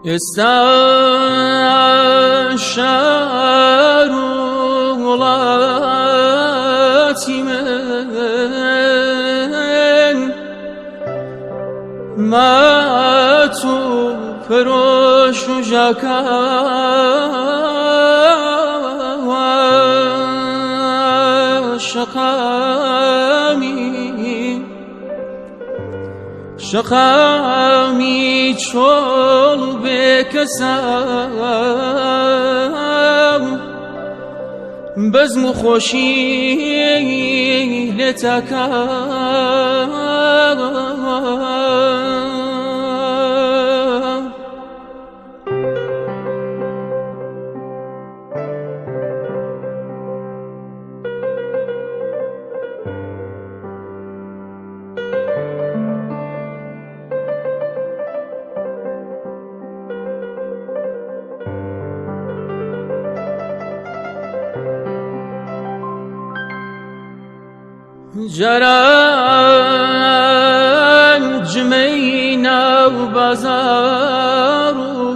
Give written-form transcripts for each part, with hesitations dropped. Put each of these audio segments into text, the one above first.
ئێستا شار و وڵاتی من مات و پەرۆش و ژاکە شەقامی شەقامی چۆڵ و بێکەسە بەزم و خۆشی لێتاکە. جاران جمەی ناو بازار و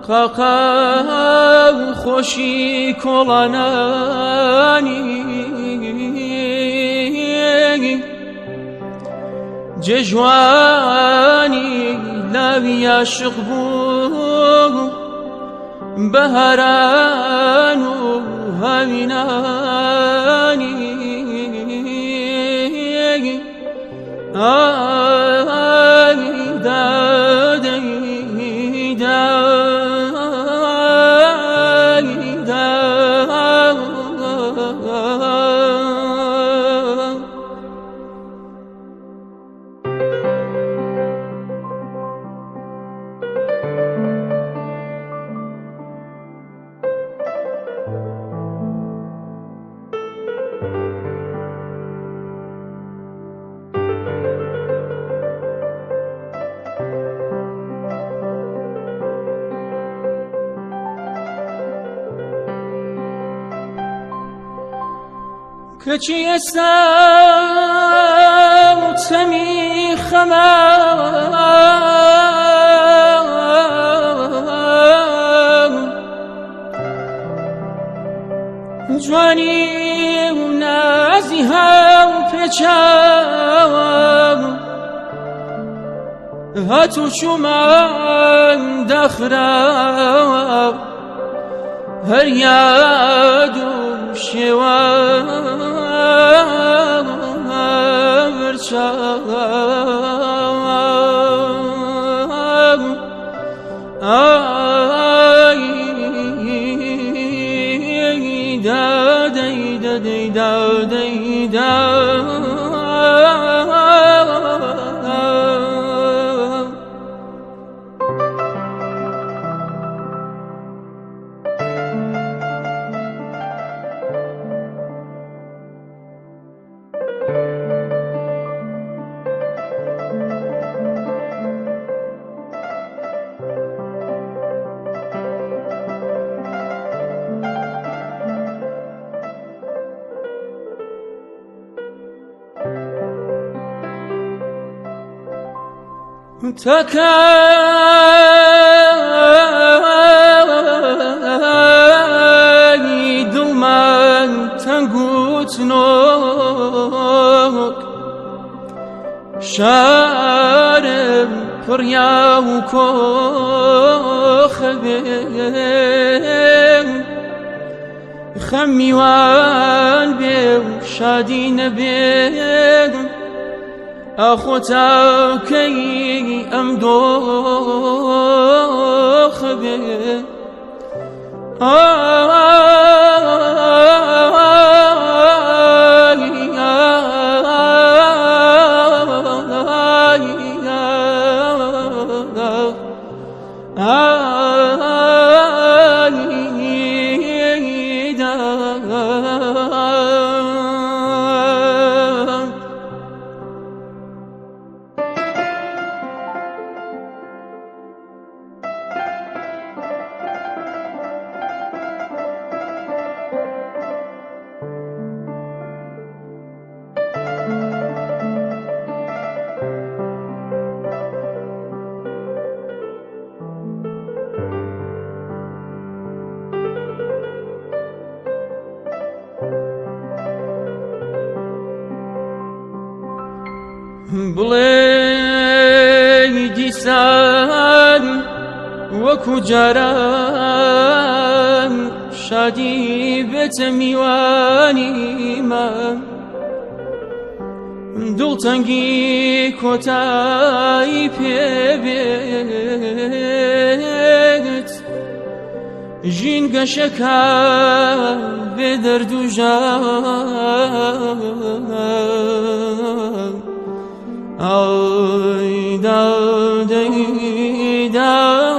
قاقا و خۆشی کۆڵانانی جێژوانی لاوی یاشق بوو بەهاران و هاوینانی. ئای دادەی دای دا. کەچی ئێستا و چەمی خەمە جوانی و نازی هاو پێچاوە هاتوو چوومان داخراوە هەر یاد و شێوە بەرچاو. ئای دادەی دەدەی دادەی دا. تەکای دڵمان تەنگ و چنۆک شارم پڕیا و کۆخە بێ خەمیوان بێ و شادی نەبێ ئاخۆ تاکەی ئەم دۆخە بێ. بڵێی دیسان وەکو جاران شادی بێتە میوانیمان دڵتەنگی کۆتایی پێبێت ژین گەشەکە بێ دەرد و ژان. ئای دادەی دادەی.